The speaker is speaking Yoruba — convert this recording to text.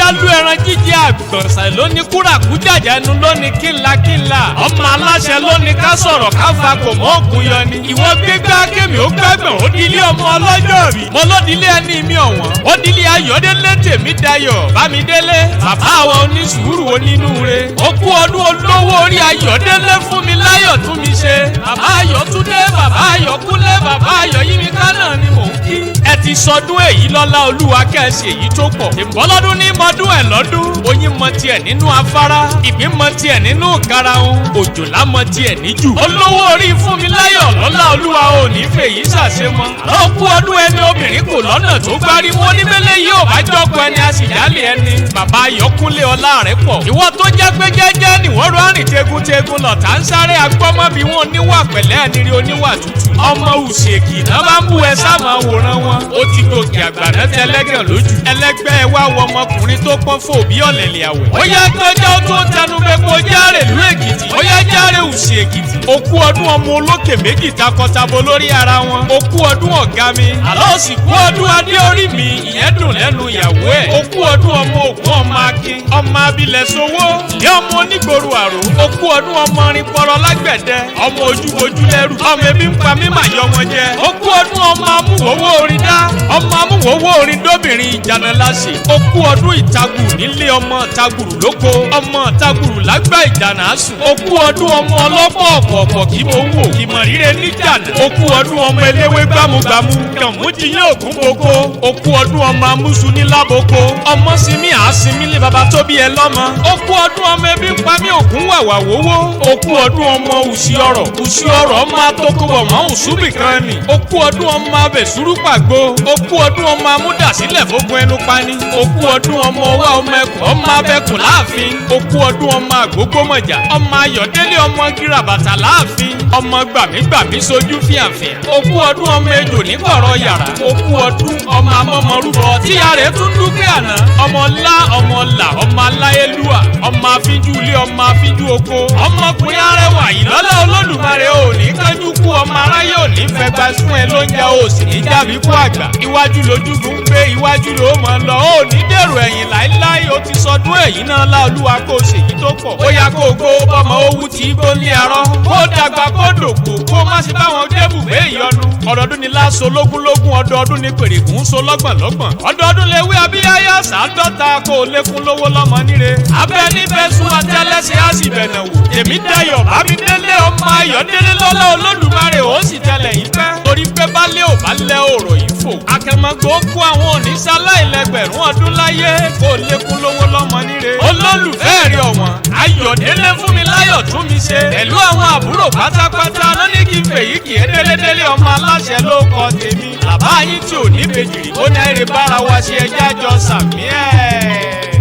Yálú ẹran jíjẹ àgbọ̀nsẹ̀ lóní kúràkújàjà ẹnu lóní kínlakínla. Ọmọ aláṣẹ lóní ká sọ̀rọ̀ ká fa kò mọ́ òkun yọ ni. Ìwọ gbégbá kémi ó gbẹ́gbọ̀n ó dilé ọmọ ọlọ́jọ́ rí. Mo lódìlé ẹni mi ọ̀wọ́n. Ó dilé Ayọ̀délé tèmi dayọ̀ Bámidélé. Bàbá àwọn onísùúrù onínúure. Ó kú ọdún olówó orí Ayọ̀délé fún mi láyọ̀ tún mi ṣe. Bàbá Ayọ̀túndé, bàbá Ayọ̀kúnlé, bàbá Ayọ̀yímíká náà ni mò ń kí. Ẹ ti sọdún èyí lọ́lá Olúwa kẹ́sì èyí tó pọ̀. Ìbọ́lọ́dún ní mọdún ẹ̀ lọ́dún. Oyin mọ tiẹ̀ nínú afárá. Ìgbín mọ tiẹ̀ nínú karahun. Òjòlá mọ tiẹ̀ níjù. Olówó orí fún mi láyọ̀ lọ́lá Olúwa ò ní fèyí ṣàṣemọ́. Lọ́kú ọdún ẹni obìnrin kò lọ́nà tó gbárí mọ́ onímẹ́lẹ́ yìí ò bá jọ́kọ ẹni a sì jálè ẹni. Bàbá Ayọ̀kúnlé ọlá rẹ̀ pọ̀. Ìwọ tó jẹ́ pé jẹ́jẹ́ nìwọ́n rọ àrìn tegun-tegun lọ̀tá ń sáré agbọ́mọ́ bí wọ́n oníwà pẹ̀lẹ́ ẹni rí oníwà tútù. Ọmọ òṣèkì náà bá ń bú ẹ sáàmà wòran wọn. Ó ti gòkè àgbà náà tẹlẹ́gàn lójú. Ẹlẹ́gbẹ́ ẹ wá wọ ọmọkùnrin tó pọ́n fò bí ọ̀lẹ̀lẹ̀ àwẹ̀. Ó yá kọjá ó tó tẹnu bẹ kó járe ìlú Èkìtì. Ó yá járe Ùsì Èkìtì. Okú ọdún ọmọ olókè méjì takọtabo lórí ara wọn. Okú ọdún ọ̀gá mi. Àlọ́ òsì kú ọdún adé orí mi. Ìyẹn dùn lẹ́nu ìyàwó ẹ̀. Okú ọdún ọmọ ògún ọmọ akin. Ọmọ abilẹ̀ sowó. Ìyá ọmọ onígboro àrò. Okú ọdún ọmọ rin pọrọ lágbẹ̀dẹ. Ọmọ ojúbojú lẹ́rù. Ọmọ ebi ń pa mí mà yọ wọn jẹ. Okú ọdún ọmọ amúwòwò orin dá. Ọmọ amúwòwò orin dóbìnrin ìjànà láṣẹ. Okú ọdún ìtagùrù nílé ọmọ ìtagùrù lóko. Ọmọ ìtagùrù lágbà ìjànà àsùn. Okú ọdún ọmọ ọlọ́pọ̀ ọ̀pọ̀ọ̀pọ̀ kí mo wò. Ìmọ̀ ríre níjànà. Okú ọdún ọmọ eléwé gbámúgbámú. Kànmú jiyàn ògún boko. Okú ọdún ọmọ amúsù ní láboko. Ọmọ sinmi àásìmí lé baba tó bí ẹ lọ́mọ. Okú ọdún ọmọ ebi ń pa mí ògún wàwà wówó. Okú ọdún ọmọ òsì ọrọ̀. Òsì ọrọ̀ ọmọ atókòwò mọ́ òsúbì kan nì. Okú ọdún ọmọ abẹ̀súrú pàgbó. Okú ọdún ọmọ amúdàsílẹ̀ fógun ẹnu pani. Okú ọdún ọmọ ọwá ọmọ ẹkùn ọmọ abẹkùn láàfin. Okú ọdún ọmọ àgbógbómọjà. Ọmọ Ayọ̀délé ọmọ gírabàtà láàfin. Ọmọ gbàmígbàmí sojú fíàfíà. Okú ọdún ọmọ ejò níkọ̀rọ̀ yàrá. Okú ọdún ọmọ amọ́mọrúbọ. Tíya rẹ̀ tún dúkẹ́ àná. Ọmọ ńlá ọmọ là ọmọ aláyélúwà. Ọmọ afínjú ilé ọmọ afínjú oko. Ọmọkùnrin arẹwà ìlọ́lá Olódùmarè ò ní kánjú kú ọmọ aráyé ò ní fẹ́ gba sún ẹ lóúnjẹ ò sì ní jábí kú àgbà. Iwájú lójúgun ń gbé iwájú ló mọ̀ lọ ò ní dèrò ẹ̀yìn láíláí o ti sọdún èyí náà láolúwa kó o ṣèyí tó pọ̀. Ó yá kó o gbó bọ́mọ owú tí gbó ní arọ́. Kó dàgbà kó dògbò kó má ṣe báwọn débùgbé ìyọnu. Ọdọọdún ni láṣọ lógúnlógún ọdọọdún ni pèrègùn ń so lọ́gbọ̀nlọ́gbọ̀n. Ọdọọdún lewé abíyáyá sàádọ́ta kó o lékún lówó lọ́mọ níre. Abẹ́ni fẹ́ sún atẹ́lẹ́sẹ̀ á sì bẹ̀nẹ̀ wò. Tèmi dayọ̀ Bámidélé ọmọ Ayọ̀délé lọ́lá Olódùmarè ó sì tẹlẹ̀ yìí pẹ́. Torí pé baálé ò bá lẹ́ òrò yìí fò. Akẹ́mọ̀gbò kú àwọn oníṣàláìlẹ́gbẹ̀rún ọdún láyé kó o lékún lówó lọ́mọ níre. Olólùfẹ́ rí ọ̀wọ́n Ayọ̀délé fún mi láyọ̀ tún mi ṣe. Pẹ̀lú àwọn àbúrò pátápátá ló ní kí n fèyí kì í délédélé ọmọ aláṣẹ ló kọ tèmi. Bàbá yín tí ò ní bèjì ó ní àìrè bára wa ṣe ẹjẹ́ àjọ sàmí ẹ̀.